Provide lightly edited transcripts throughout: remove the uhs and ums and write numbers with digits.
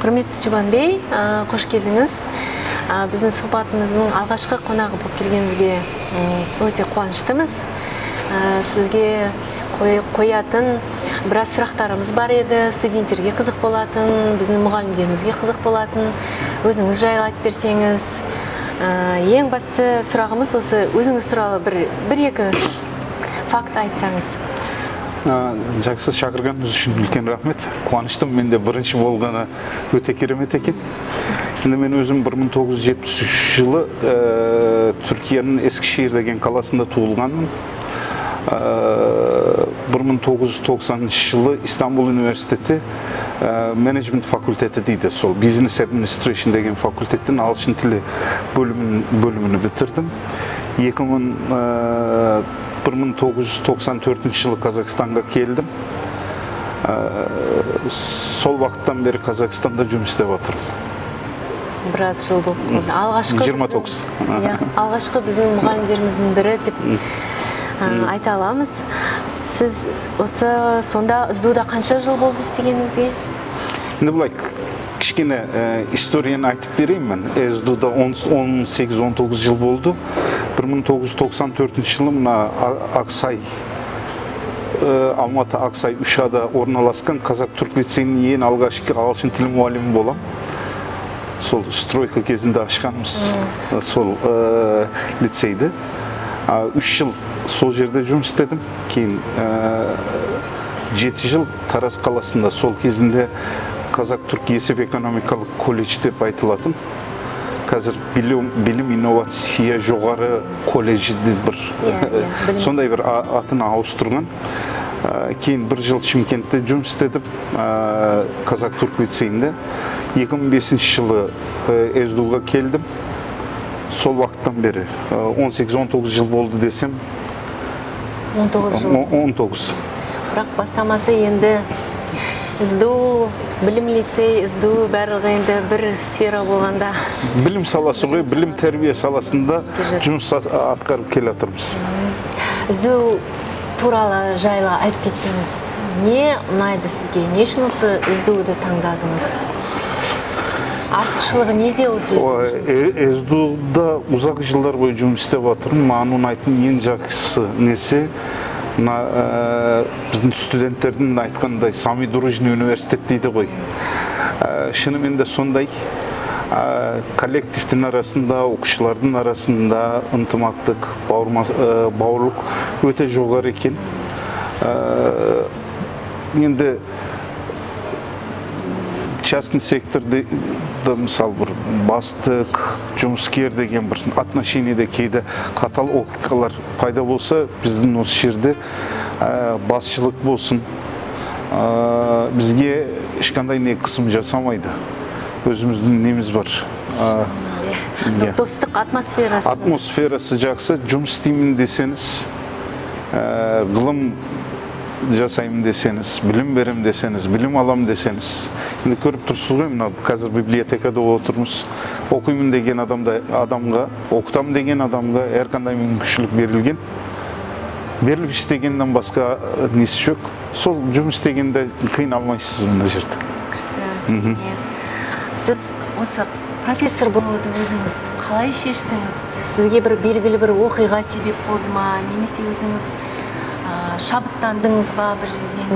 Құрметті Чубан бей, қош келдіңіз. Біздің сұхбатымыздың алғашқы қонағы болып келгеніңізге өте қуаныштымыз. Сізге қоятын біраз сұрақтарымыз бар еді, студенттерге қызық болатын, біздің мұғалімдерімізге қызық болатын. Өзіңіз жайлы айтып берсеңіз. Ең басты сұрағымыз осы: өзіңіз туралы бір екі факт айтсаңыз. Жақсы, шақырғаныңыз үшін үлкен рахмет. Қуаныштымын, мен де бірінші болғаны өте керемет екен. Енді мен өзім 1973 жылы Түркияның Ескішehir деген қаласында туылғанмын. 1990 жылы Истанбул университеті менеджмент факультеті дейді, сол business administration деген факультеттің ағылшын тілі бөлімін бітірдім. 2000, 1994 жылы Қазақстанға келдім. Сол уақыттан бері Қазақстанда жұмыс істеп жатырмын. Біраз жыл болып қалды. Алғашқы 29. Иә, алғашқы біздің мұғалімдеріміздің бірі деп айта аламыз. Сіз осы сонда СДУ-да қанша жыл болды істегеніңізге? Енді былай кішкене историяны айтып берейін мен. СДУ-да 18-19 жыл болды. 1994 жылы мына Ақсай, Алматы Ақсай Үшада орналасқан Қазақ-Түрік лицейінің ең алғашқы ағылшын тілі мұғалімі болам. Сол стройка кезінде ашқанбыз сол лицейді. 3 жыл сол жерде жұмыс істедім. Кейін 7 жыл Тараз қаласында, сол кезінде Қазақ-Түрік есеп экономикалық колледж деп айтылатын. Қазір білім инновация жоғары колледжі деп бір Иә, иә, білім. сондай бір атын ауыстырған. Кейін бір жыл Шымкентте жұмыс істедім, Қазақ түрік лицейінде. 2005 жылы СДУ-ға келдім. Сол уақыттан бері 18-19 жыл болды десем. 19 жыл. 19. Бірақ бастамасы енді СДУ, білім лицей, СДУ, барлығы енді бір сфера болғанда. Білім саласы ғой, білім тәрбие саласында жұмыс атқарып келе жатырмыз. СДУ туралы жайлы айтып кетсеңіз, не ұнайды сізге? Не үшін осы СДУ-ды таңдадыңыз? Артықшылығы неде осы жерде? СДУ-да ұзақ жылдар бойы жұмыс істеп жатырмын. Маған ұнайтын ең жақсы несі мына біздің студенттердің айтқандай, самый дружный университет дейді ғой. Шынымен де сондай. Коллективтің арасында, оқушылардың арасында ынтымақтық, бауырлық өте жоғары екен. Енді частный секторда да, мысалы, бір бастық, жұмыскер деген бір отношениеде кейде қатал оқиғалар пайда болса, біздің осы жерде басшылық болсын, бізге ешқандай не қысым жасамайды. Өзіміздің неміз бар. Иә. Достық атмосферасы. Атмосферасы жақсы. Жұмыс істеймін десеңіз, ғылым жасаймын десеңіз, білім беремін десеңіз, білім аламын десеңіз, енді көріп тұрсыз ғой, мына қазір библиотекада отырмыз. Оқимын деген адамда, адамға, оқытамын деген адамға әрқандай мүмкіншілік берілген. Беріліп істегеннен басқа несі жоқ. Сол жұмыс істегенде қиналмайсыз мына жерде. Күшті. Иә. Сіз осы профессор болуды өзіңіз қалай шештіңіз? Сізге бір белгілі бір оқиға себеп болды ма, немесе өзіңіз шабыттандыңыз ба бір жерден,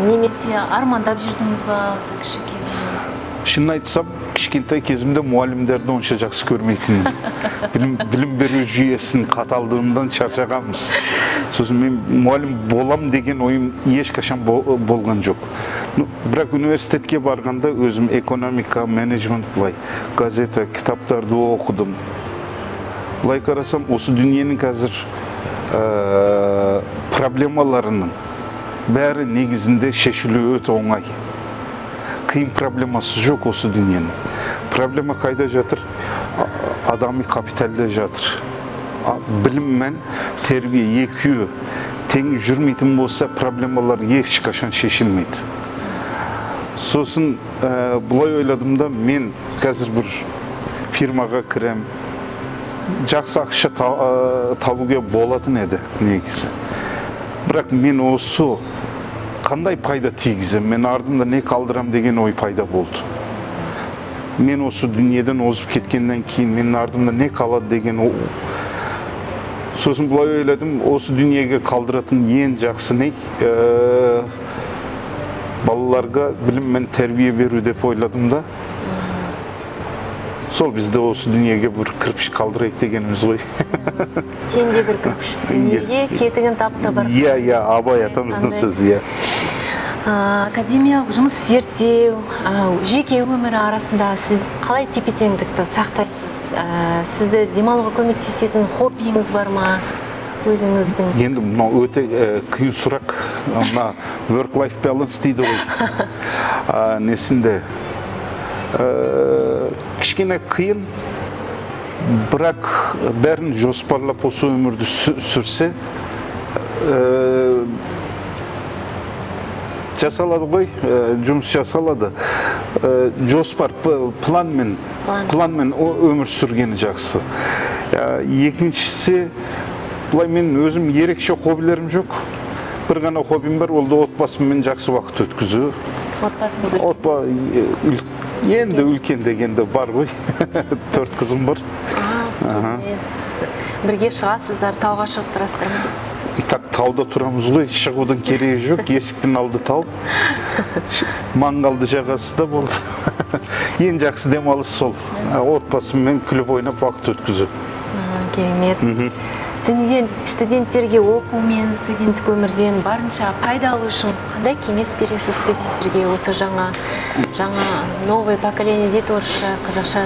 немесе армандап жүрдіңіз ба осы кіші кезінен? Шынын айтсам, кішкентай кезімде мұғалімдерді онша жақсы көрмейтінмін. Білім беру жүйесінің қаталдығынан шаршағанбыз. Сосын мен мұғалім болам деген ойым ешқашан болған жоқ. Ну, бірақ университетке барғанда өзім экономика, менеджмент, былай газета, кітаптарды оқыдым. Былай қарасам, осы дүниенің қазір проблемаларының бәрі негізінде шешілуі өте оңай. Қиын проблемасы жоқ осы дүниенің. Проблема қайда жатыр? Адами капиталда жатыр. Білім мен тәрбие екеуі тең жүрмейтін болса, проблемалар ешқашан шешілмейді. Сосын былай ойладым да, мен қазір бір фирмаға кірем, жақсы ақша табуға болатын еді негізі. Бірақ мен осы Қандай пайда тигіземін, мен артымда не қалдырам деген ой пайда болды. Мен осы дүниеден озып кеткеннен кейін менің артымда не қалады деген. Сосын былай ойладым: осы дүниеге қалдыратын ең жақсы не? Балаларға білім мен тәрбие беру деп ойладым да. Сол бізде осы дүниеге бір кірпіш қалдырайық дегеніміз ғой. Сен де бір кірпіш дүниеге кетігін тап та бар. Иә, Абай атамыздың Қандай? сөзі, иә. Академиялық жұмыс, зерттеу, жеке өмірі арасында сіз қалай тепе теңдікті сақтайсыз? Сізді демалуға көмектесетін хоббиіңіз бар ма өзіңіздің? Енді мынау өте қиын сұрақ. Мына work life balance дейді ғой. Несінде кішкене қиын, бірақ бәрін жоспарлап осы өмірді сүрсе, жасалады ғой, жұмыс жасалады. Жоспар, планмен. План. Планмен өмір сүргені жақсы. Екіншісі, былай, мен өзім ерекше хоббилерім жоқ. Бір ғана хоббим бар, ол да отбасыммен жақсы уақыт өткізу. Отбасыңыз үлкен? Енді үлкен дегенде бар ғой, төрт қызым бар. А, керемет. Бірге шығасыздар, тауға шығып тұрасыздар ма? И так тауда тұрамыз ғой, шығудың керегі жоқ, есіктің алды тау. Маңғалды жағасы да болды. Ең жақсы демалыс сол. Отбасыммен күліп ойнап уақыт өткізу. Керемет. Студенттерге оқу мен студенттік өмірден барынша пайда алу үшін қандай кеңес бересіз студенттерге, осы жаңа новое поколение дейді орысша, қазақша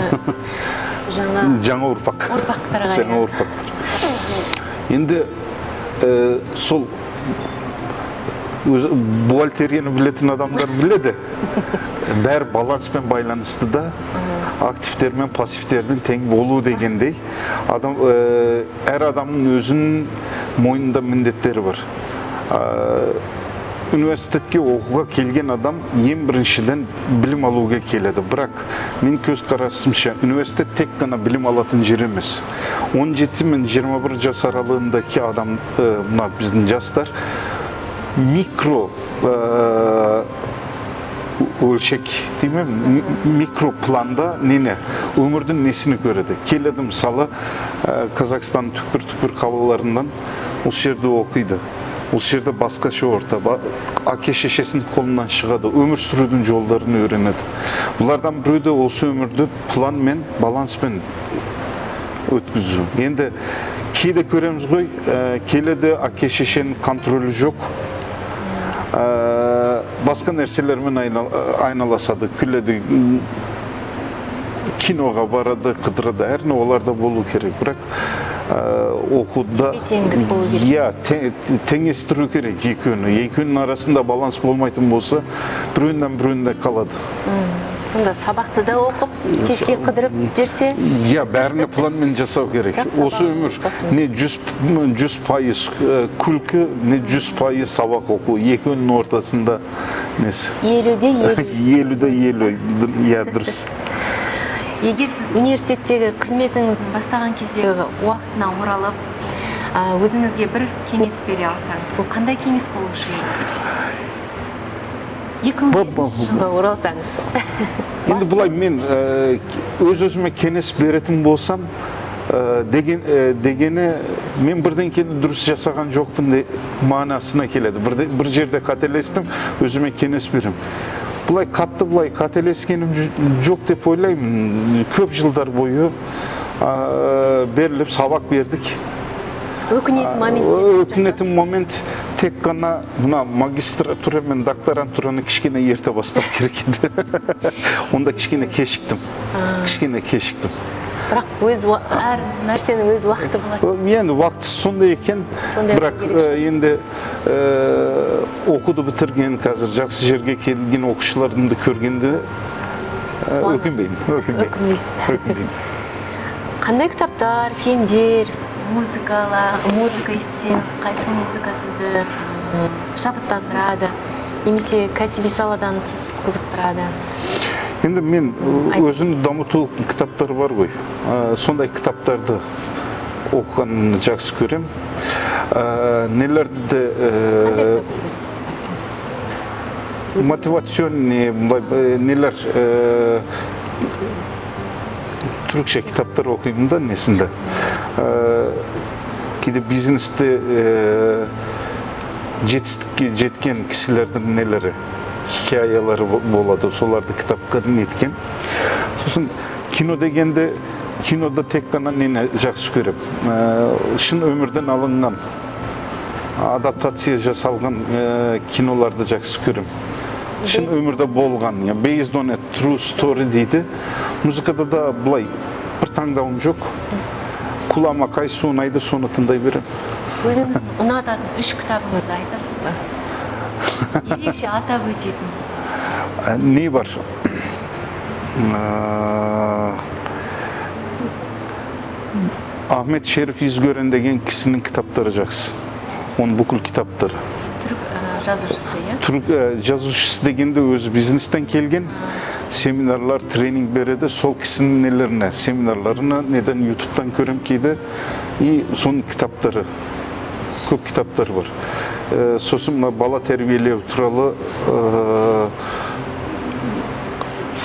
жаңа Жаңа ұрпақ. ұрпақтарға, Жаңа иә. ұрпақтар. Енді сол өзі бухгалтерияны білетін адамдар біледі. Бәрі баланспен байланысты да, активтер мен пассивтердің тең болуы дегендей, адам, әр адамның өзінің мойнында міндеттері бар. Университетке оқуға келген адам ең біріншіден білім алуға келеді. Бірақ мен көзқарасымша, университет тек қана білім алатын жер емес. 17 мен 21 жас аралығындаки адам, мына біздің жастар микро өлшек дей ме, микро планда нені, өмірдің несini көреді. Келеді, мысалы, Қазақстанның түкпір түкпір қалаларынан, осы жерде оқиды, осы жерде басқаша орта, әке шешесінің қолынан шығады, өмір сүрудің жолдарын үйренеді. Бұлардан біреу де осы өмірді планмен, баланспен өткізу. Енді кейде көреміз ғой, келеді, әке шешенің контролі жоқ, басқа нәрселермен айналасады, күледі, киноға барады, қыдырады. Әрине, оларда болу керек, бірақ оқуда Тепе-теңдік болу керек. Иә, теңестіру керек екеуini. Екеуінің арасында баланс болмайтын болса, біреуінен біреуінде қалады. Сонда сабақты да оқып, кешке қыдырып жүрсе? Иә, бәріне планмен жасау керек. Бірақ Осы сабақ өмір отбасымен. не 100% күлкі, не 100% сабақ оқу, екеуінің ортасында несі. 50-де 50. 50-де 50, иә, дұрыс. Егер сіз университеттегі қызметіңіздің бастаған кездегі уақытына оралып, өзіңізге бір кеңес бере алсаңыз, бұл қандай кеңес болушы еді, 2005 жылға оралсаңыз? Енді былай, мен өз өзіме кеңес беретін болсам, деген, дегені, мен бірдеңкені дұрыс жасаған жоқпын де мағынасына келеді. Бір жерде қателестім, өзіме кеңес беремін. Былай қатты, былай қателескенім жоқ деп ойлаймын. Көп жылдар бойы беріліп сабақ бердік. Өкінетін момент? Өкінетін момент тек қана мына магистратура мен докторантураны кішкене ерте бастау керек еді. Онда кішкене кешіктім, кішкене кешіктім. Бірақ әр нәрсенің өз уақыты болады. Енді уақыты сондай екен. Сондай Бірақ болу керек. Енді оқуды бітірген, қазір жақсы жерге келген оқушыларымды көргенде, өкінбеймін, өкінбеймін. Өкінбейсіз. Өкінбеймін. Қандай кітаптар, фильмдер, музыка естісеңіз, қайсы музыка сізді шабыттандырады немесе кәсіби саладан тыс қызықтырады? Енді мен өзімді дамыту кітаптары бар ғой. Сондай кітаптарды оқығанды жақсы көремін. Нелерді Қандай кітап сіз? Мотивационный былай нелер, түрікше кітаптар оқимын да несінде. Кейде бизнесте жетістікке жеткен кісілердің нелері, хикаялары болады, соларды кітапқа неткен. Сосын кино дегенде, кинода тек қана нені жақсы көремін. Шын өмірден алынған, адаптация жасалған киноларды жақсы көремін. Шын өмірде болған, я, based on a true story дейді. Музыкада да былай бір таңдауым жоқ. Құлағыма қайсы ұнайды, соны тыңдай беремін. Өзіңіздің ұнататын үш кітабыңызды айтасыз ба, ерекше атап өтетін? Не бар? Ахмет Шериф Изгөрен деген кісінің кітаптары жақсы. Оның бүкіл кітаптары. Түрік жазушысы, иә? Түрік жазушысы дегенде, өзі бизнестен келген, семинарлар, тренинг береді. Сол кісінің нелеріне, семинарларына неден, ютубтан көрем кейде, и соның кітаптары, көп кітаптары бар. Сосын мына бала тәрбиелеу туралы,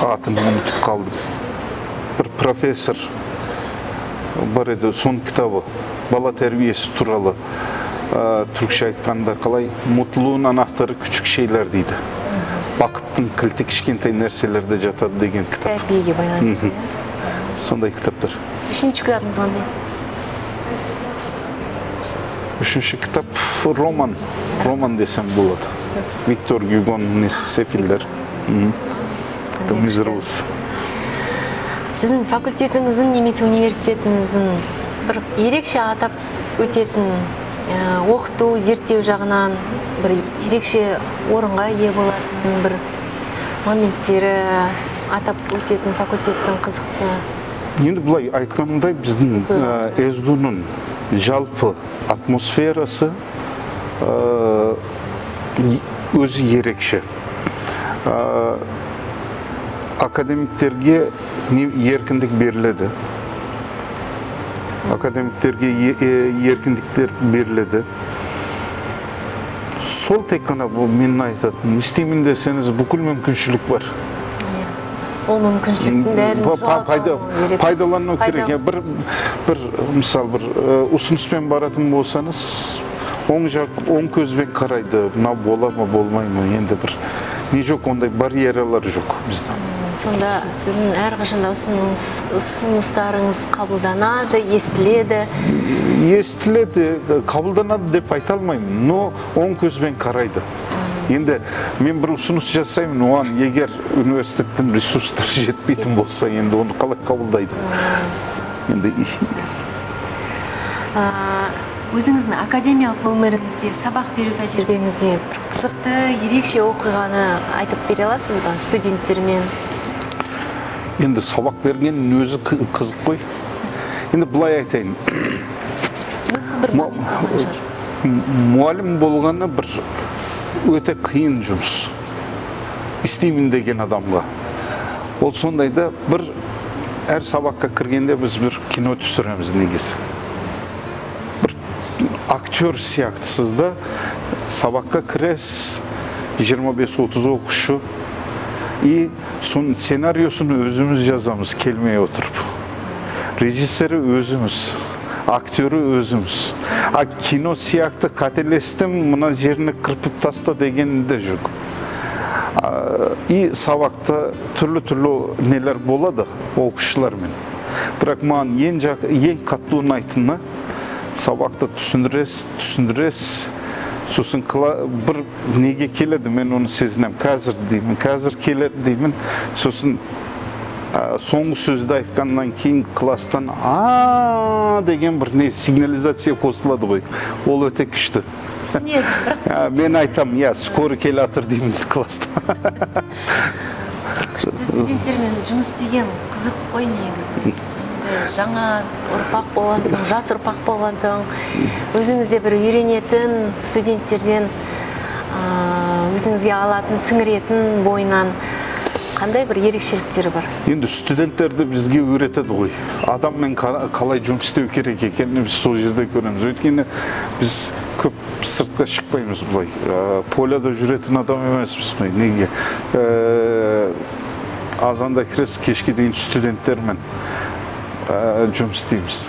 атын ұмытып қалдым, бір профессор бар еді, соның кітабы бала тәрбиесі туралы. Түркше айтқанда қалай, «Mutluluğun anahtarı küçük şeyler» дейді, бақыттың кілті кішкентай нәрселерде жатады деген кітап. Тәрбиеге байланысты, иә? Сондай кітаптар. Үшінші кітабыңыз қандай? Үшінші кітап роман, роман десем болады, Виктор Гюгоның несі, «Сефилдер». Қандай Misérables. Сіздің факультетіңіздің немесе университетіңіздің бір ерекше атап өтетін, оқыту, зерттеу жағынан бір ерекше орынға ие болатын бір моменттері, атап өтетін факультеттің қызықты? Енді былай айтқанымдай, біздің СДУ-ның жалпы атмосферасы өзі ерекше. Академиктерге не еркіндік беріледі, академиктерге еркіндіктер беріледі. Сол тек қана бұл менің айтатыным: істеймін десеңіз, бүкіл мүмкіншілік бар. Иә, ол мүмкіншіліктің бәрін жоғалтпау керек. Пайдалану керек. Иә, бір мысал, бір ұсыныспен баратын болсаңыз, оң жақ, оң көзбен қарайды, мынау бола ма, болмай ма, енді бір не жоқ, ондай барьерлар жоқ бізде. Сонда сіздің әрқашанда ұсыныстарыңыз қабылданады, естіледі? Естіледі, қабылданады деп айта алмаймын, но оң көзбен қарайды. Енді мен бір ұсыныс жасаймын, оған егер университеттің ресурстары жетпейтін болса, енді оны қалай қабылдайды енді? Өзіңіздің академиялық өміріңізде, сабақ беру тәжірибеңізде бір қызықты, ерекше оқиғаны айтып бере аласыз ба, студенттермен? Енді сабақ бергеннің өзі қызық қой. Енді былай айтайын. Мүмкін, бір момент болған шығар. Мұғалім болғаны бір өте қиын жұмыс істеймін деген адамға. Ол сондайда бір әр сабаққа кіргенде біз бір кино түсіреміз негізі, бір актер сияқтысыз да. Сабаққа кіресіз, 25-30 оқушы, и соның сценарийсын өзіміз жазамыз келмей отырып, режиссері өзіміз, актері өзіміз. А кино сияқты «қателестім, мына жерini қырпып таста» деген де жоқ. И сабақта түрлі түрлі нелер болады оқушылармен, бірақ маған ең қатты ұнайтыны, сабақты түсіндіресіз, түсіндіресіз, сосын бір неге келеді, мен оны сезінемін, қазір деймін, қазір келеді деймін, сосын соңғы сөзді айтқаннан кейін класстан «а» деген бір не, сигнализация қосылады ғой, ол өте күшті. Түсінеді бірақ. Мен айтамын, иә, скоро келе жатыр деймін класста. Күшті, студенттермен жұмыс істеген қызық қой негізі. Енді жаңа ұрпақ болған соң, жас ұрпақ болған соң, өзіңіз де бір үйренетін студенттерден, өзіңізге алатын, сіңіретін бойынан қандай бір ерекшеліктері бар? Енді студенттерді бізге үйретеді ғой, адаммен қалай жұмыс істеу керек екенін біз сол жерде көреміз, өйткені біз Көп сыртқа шықпаймыз былай. Поляда жүретін адам емеспіз ғой. Неге? Азанда кіресіз, кешке дейін студенттермен жұмыс істейміз.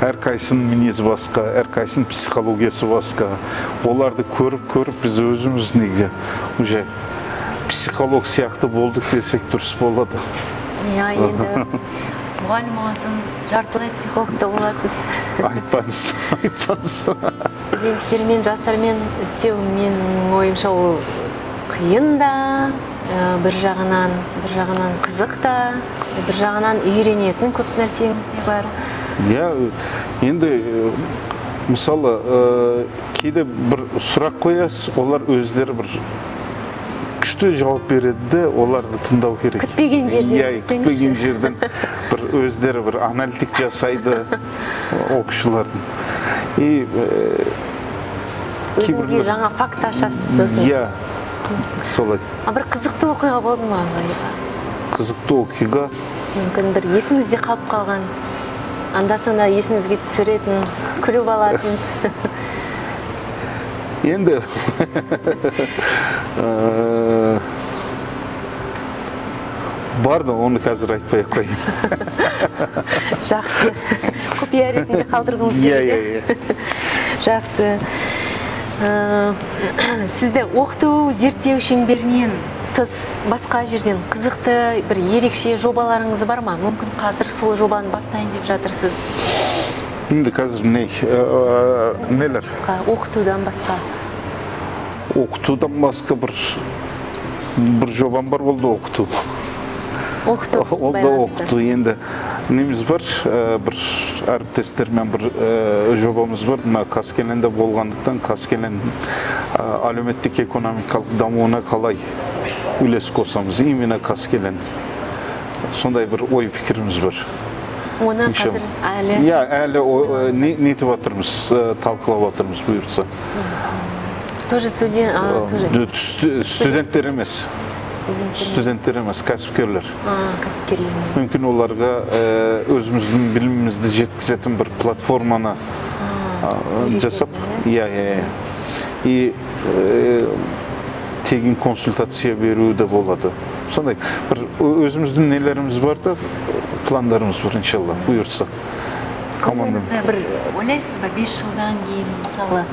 Әрқайсының мінезі басқа, әрқайсының психологиясы басқа. Оларды көріп көріп біз өзіміз неге уже психолог сияқты болдық десек, дұрыс болады. Иә, енді мұғалім болған соң жартылай психолог та боласыз. Айтпаңыз, айтпаңыз. Студенттермен, жастармен істеу, менің ойымша, ол қиын да, бір жағынан қызық та, бір жағынан үйренетін көп нәрсеңіз де бар. Иә, енді мысалы, кейде бір сұрақ қоясыз, олар өздері бір күшті жауап береді де, оларды тыңдау керек. Күтпеген жерден Иә, десеңізші. күтпеген жерден бір өздері бір аналитик жасайды оқушылардың и Өзіңізге кейбіреулер- жаңа факт ашасыз сосын. Иә, солай. А бір қызықты оқиға болды ма, ағай? Қызықты оқиға? Мүмкін, бір есіңізде қалып қалған, анда санда есіңізге түсіретін, күліп алатын. Енді бар да, оны қазір айтпай ақ қояйын. Жақсы, құпия ретінде қалдырғыңыз Иә. келеді. Иә. Жақсы. Сізді оқыту, зерттеу шеңберінен тыс басқа жерден қызықты бір ерекше жобаларыңыз бар ма? Мүмкін, қазір сол жобаны бастайын деп жатырсыз? Енді қазір не, нелер? Басқа, оқытудан басқа. Оқытудан басқа бір жобам бар болды, оқыту. Оқыту Ол да байланысты. оқыту. Енді неміз бар, бір әріптестермен бір жобамыз бар. Мына Қаскелеңде болғандықтан, Қаскелең әлеуметтік экономикалық дамуына қалай үлес қосамыз, именно Қаскелең, сондай бір ой пікіріміз бар. Оны Иншалла. қазір әлі Иә, әлі нетіп жатырмыз, талқылап жатырмыз, бұйыртса. Тоже студент, тоже Студенттер емес. Студенттер. Студенттер емес, кәсіпкерлер. Кәсіпкерлер. Мүмкін, оларға өзіміздің білімімізді жеткізетін бір платформаны жасап, иә, и тегін консультация беру де болады. Сондай бір өзіміздің нелеріміз бар да, пландарымыз бар, иншалла, бұйыртса, команда. Өзіңізді бір ойлайсыз ба, 5 жылдан кейін, мысалы,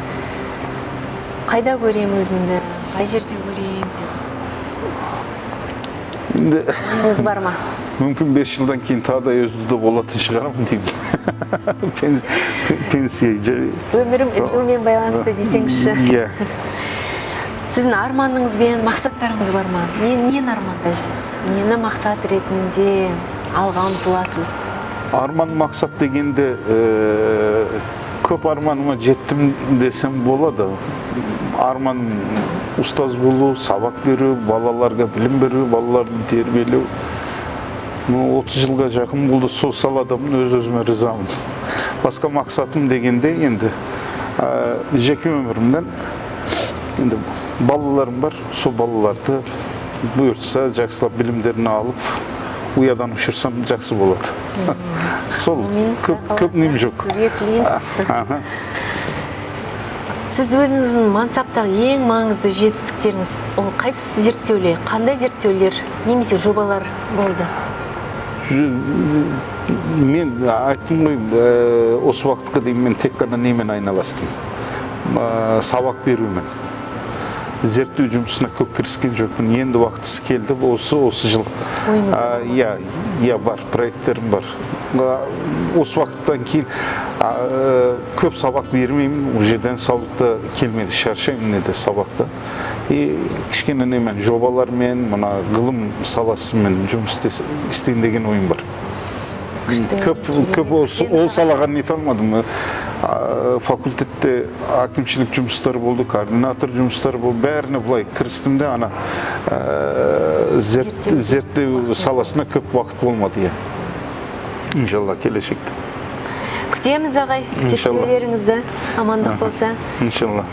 қайда көремін өзімді, қай жерде көремін деп? Енді Ойыңыз бар ма? мүмкін, 5 жылдан кейін тағы да СДУ-да болатын шығармын деймін. Пенсия Өмірім СДУ-мен байланысты десеңізші. Иә. Сіздің арманыңыз бен мақсаттарыңыз бар ма? Нені армандайсыз, нені мақсат ретінде алға ұмтыласыз? Арман, мақсат дегенде, көп арманыма жеттім десем болады. Арманым ұстаз болу, сабақ беру, балаларға білім беру, балаларды тәрбиелеу. Ну, 30 жылға жақын болды сол саладамын, өз өзіме ризамын. Басқа мақсатым дегенде, енді жеке өмірімнен енді балаларым бар. Сол балаларды бұйыртса жақсылап білімдерін алып, ұядан ұшырсам, жақсы болады. Сол. Мен Көп Құдай көп нем қаласа, жоқ. Сізге тілейміз. Аха. Сіз өзіңіздің мансаптағы ең маңызды жетістіктеріңіз ол қайсы зерттеулер, қандай зерттеулер немесе жобалар болды? Мен айттым ғой, осы уақытқа дейін мен тек қана немен айналыстым? Сабақ берумен. Зерттеу жұмысына көп кіріскен жоқпын. Енді уақытысы келді осы жыл. Ойыңызда Иә, бар, проекттерім бар. Осы уақыттан кейін көп сабақ бермеймін, уже денсаулықта келмеді, шаршаймын неде, сабақта. И кішкене немен, жобалармен, мына ғылым саласымен жұмыс істейін деген ойым бар. Күшті, Көп керемет. көп осы ол салаға нете алмадым. Факультетте әкімшілік жұмыстар болды, координатор жұмыстары болды, бәріне былай кірістім де, ана Зерттеу. зерттеу саласына көп уақыт болмады, иә. Иншалла, келешекте. Күтеміз, ағай, Иншалла. зерттеулеріңізді, амандық болса. Иншалла.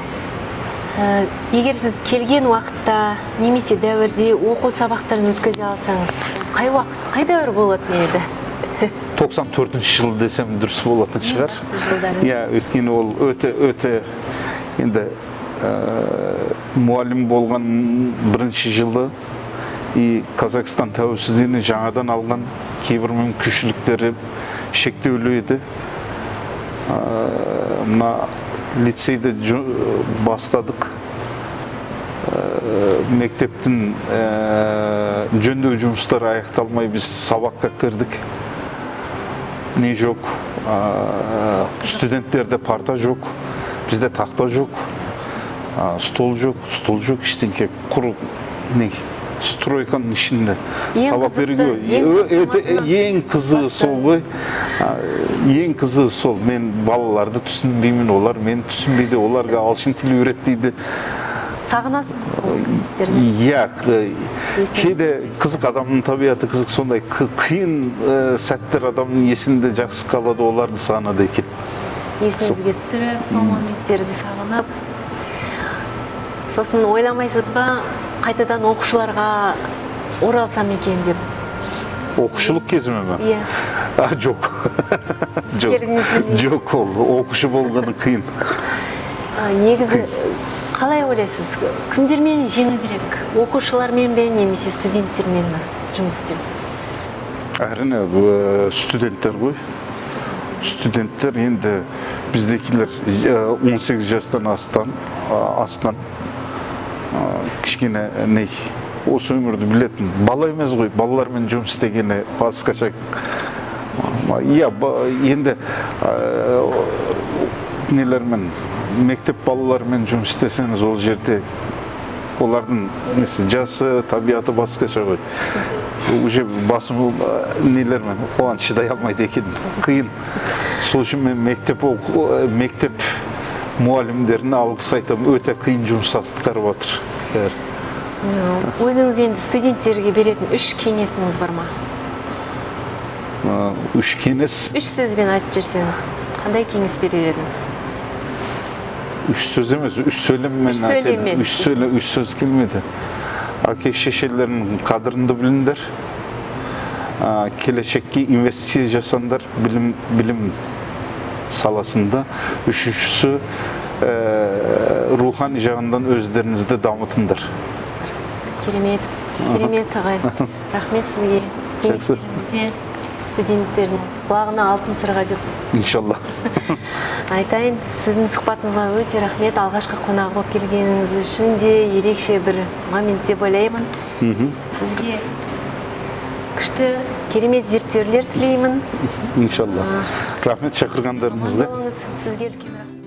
Егер сіз келген уақытта немесе дәуірде оқу сабақтарын өткізе алсаңыз, қай уақыт, қай дәуір болатын еді? 94 жыл десем, дұрыс болатын шығар. Басты жылдарыңыз. Иә, өйткені ол өте өте Енді мұғалім болған бірінші жылы и Қазақстан тәуелсіздігін жаңадан алған, кейбір мүмкіншіліктері шектеулі еді. Мына лицейді бастадық. Мектептің жөндеу жұмыстары аяқталмай, біз сабаққа кірдік. Не жоқ, студенттерде парта жоқ, бізде тақта жоқ, стол жоқ, стол жоқ, ештеңке, құр не стройканың ішінде Ең сабақ қызықты, беруге. ең Өте қызығы. Ең қызығы сол ғой. Ең қызығы сол. Мен балаларды түсінбеймін, олар мені түсінбейді, оларға ағылшын тілі үйрет дейді. Сағынасыз сол кездерді? Иә, кейде қызық, адамның табиғаты қызық сондай, қиын сәттер адамның есінде жақсы қалады, оларды сағынады екен. Есіңізге түсіріп, сол моменттерді сағынып, сосын ойламайсыз ба, қайтадан оқушыларға оралсам екен деп? Оқушылық кезіме ме? Иә. А, жоқ, жоқ. Келгіңіз келмейді? Жоқ, ол оқушы болғаны қиын. Негізі қалай ойлайсыз, кімдермен жеңілдірек, оқушылармен бе немесе студенттермен бе жұмыс істеу? Әрине, студенттер ғой. Студенттер енді біздекілер 18 жастан асқан, кішкене не осы өмірді білетін бала емес ғой, балалармен жұмыс істегені басқаша. Иә, енді нелермен, мектеп балаларымен жұмыс істесеңіз, ол жерде олардың несі, жасы, табиғаты басқаша ғой уже, басым нелермен оған шыдай алмайды екен, қиын. Сол үшін мен мектеп мұғалімдеріне алғыс айтамын, өте қиын жұмыс атқарып жатыр бәрі. Өзіңіз енді студенттерге беретін үш кеңесіңіз бар ма? Үш кеңес? Үш сөзбен айтып жіберсеңіз, қандай кеңес берер едіңіз? Үш сөз емес, үш сөйлеммен. Үш сөйлеммен. Үш сөйлем, үш сөз келмейді. Әке шешелерінің қадіріңді біліңдер. Келешекке инвестиция жасаңдар білім саласында. Үшіншісі, рухани жағынан өздеріңізді дамытыңдар. Керемет, керемет, ағай, рахмет сізге. Жақсы. Кеңестеріңізде студенттердің құлағына алтын сырға деп Иншалла. айтайын. Сіздің сұхбатыңызға өте рахмет. Алғашқы қонақ болып келгеніңіз үшін де ерекше бір момент деп ойлаймын. Сізге күшті, керемет зерттеулер тілеймін. Иншалла, рахмет шақырғандарыңызға. Аман болыңыз. Сізге үлкен рахмет.